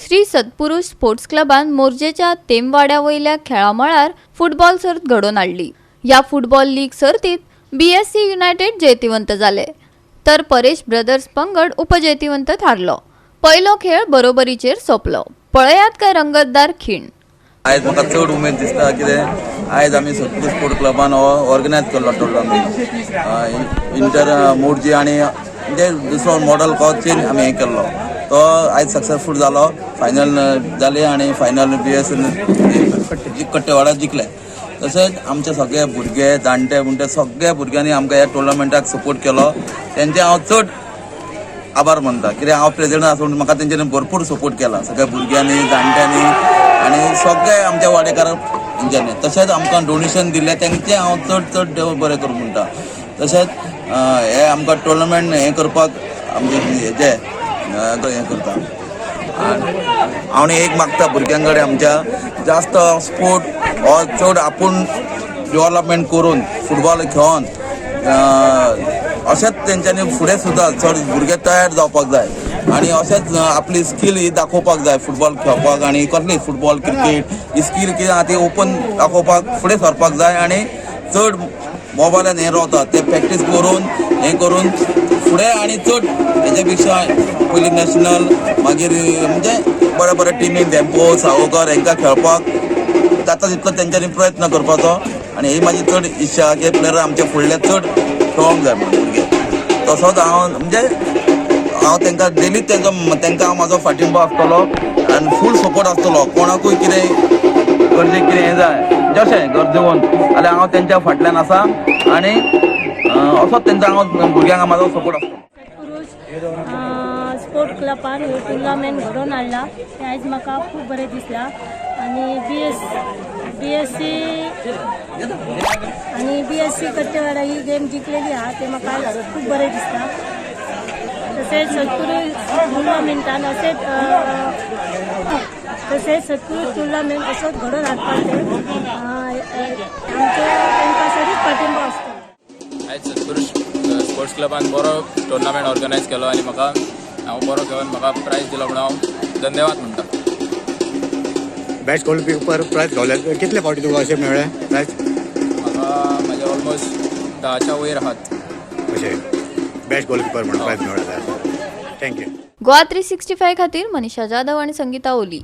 श्री सत्पुरुष स्पोर्ट्स क्लबान मोरजेच्या तेमवाड्या वयल्या खेळा मळार फुटबॉल सर्त घडोवन हाडली. ह्या फुटबॉल लीग सर्तीत बीएससी युनायटेड जैतिवंत जाले, तर परेश ब्रदर्स पंगड उपजैतिवंत थारलो. पयलो खेळ बरोबरीचेर सोंपलो. पळयात काय रंगतदार खीण. आयज म्हाका चड उमेद दिसता, कितें आयज आमी सत्पुरुष स्पोर्ट क्लबान हो ऑर्गनायज केल्लो टुर्नामेंट इंटर मोरजी आनी म्हणजे दुसरो मॉडल चेंज आमी हें केल्लो. तो आयज सक्सेसफूल जालो. फायनल जाले आनी फायनल बीएस कट्टेवाडा जिखले. तशेंच आमचे सगळे भुरगे, जाणटे म्हणटे, सगळे भुरग्यांनी आमकां ह्या टुर्नामेंटाक सपोर्ट केलो. तेंचे हांव चड आभार मानता. कित्याक हांव प्रेजिडेंट आसून म्हाका तेंच्यांनी भरपूर सपोर्ट केला, सगळ्या भुरग्यांनी, जाणट्यांनी आनी सगळे आमच्या वाडेकार तेंच्यांनी. तशेंच आमकां डोनेशन दिलें तेंचें हांव चड चड देव बरें करूं म्हणटा. तशेंच हे आमकां टुर्नामेंट हें करपाक आमचे हेजे हें करता. हांव एक मागता भुरग्यां कडेन आमच्या, जास्त स्पोर्ट हो चड आपूण डेवलपमेंट करून फुटबॉल खेळोन अशेंच तेंच्यांनी फुडें सुद्दां चड भुरगे तयार जावपाक जाय आनी अशेंच आपली स्कील ही दाखोवपाक जाय. फुटबॉल खेळपाक आनी कसली फुटबॉल, क्रिकेट ही स्कील कितें आहा ती ओपन दाखोवपाक फुडें सरपाक जाय. आनी चड मोबायलान हें रावता ते प्रॅक्टीस करून, हें करून फुडें आनी चड हेच्या पेक्षा पयलीं नॅशनल, मागीर म्हणजे बऱ्या बऱ्या टिमीक, धेंपो, सावकर हेंकां खेळपाक जाता तितलो तेंच्यांनी प्रयत्न करपाचो. आनी ही म्हाजी चड इच्छा की प्लेयर आमचे फुडले चड खेळोंक जाय म्हणून भुरगे. तसोच हांव म्हणजे हांव तेंकां डेली तेंचो, तेंकां हांव म्हाजो फाटिंबो आसतलो आनी फूल सपोर्ट आसतलो. कोणाकूय कितें गरजेक कितें हें जाय, जशें गरजेवन जाल्यार हांव तेंच्या फाटल्यान आसा आनी असोच तेंचो हांव भुरग्यांक म्हाजो सपोर्ट आसतलो. पुरुष स्पोर्ट क्लबान हो टुर्नामेंट घडोवन हाडला, तें आयज म्हाका खूब बरें दिसलां. आनी बी एस सी आनी बी एस सी कट्टेवाडा ही गेम जिखलेली आहा, तें म्हाका आयज खूब बरें दिसता. तशेंच सत्पुरुष टुर्नामेंटान अशेंच तशेंच सत्पुरुष टुर्नामेंट असोच घडोवन हाडपाक ते आमचे तांकां सदींच पाठिंबो आसतलो. आयज सत्पुरुष स्पोर्ट्स क्लबान बरो टुर्नामेंट ऑर्गनायज केलो आनी म्हाका हांव बरो खेळून म्हाका प्रायज दिलो म्हणून हांव धन्यवाद म्हणटा. बेस्ट गोलकीपर प्रायज गावले. कितले फावटी तुका अशें मेळ्ळें प्रायज? म्हाका म्हाजे ऑलमोस्ट 10च्या वयर आहात. अशें बेस्ट गोलकीपर म्हणून प्रायज मेळ्ळें. Thank you. Goa 365 खातीर मनीषा जाधव आणि संगीता ओली.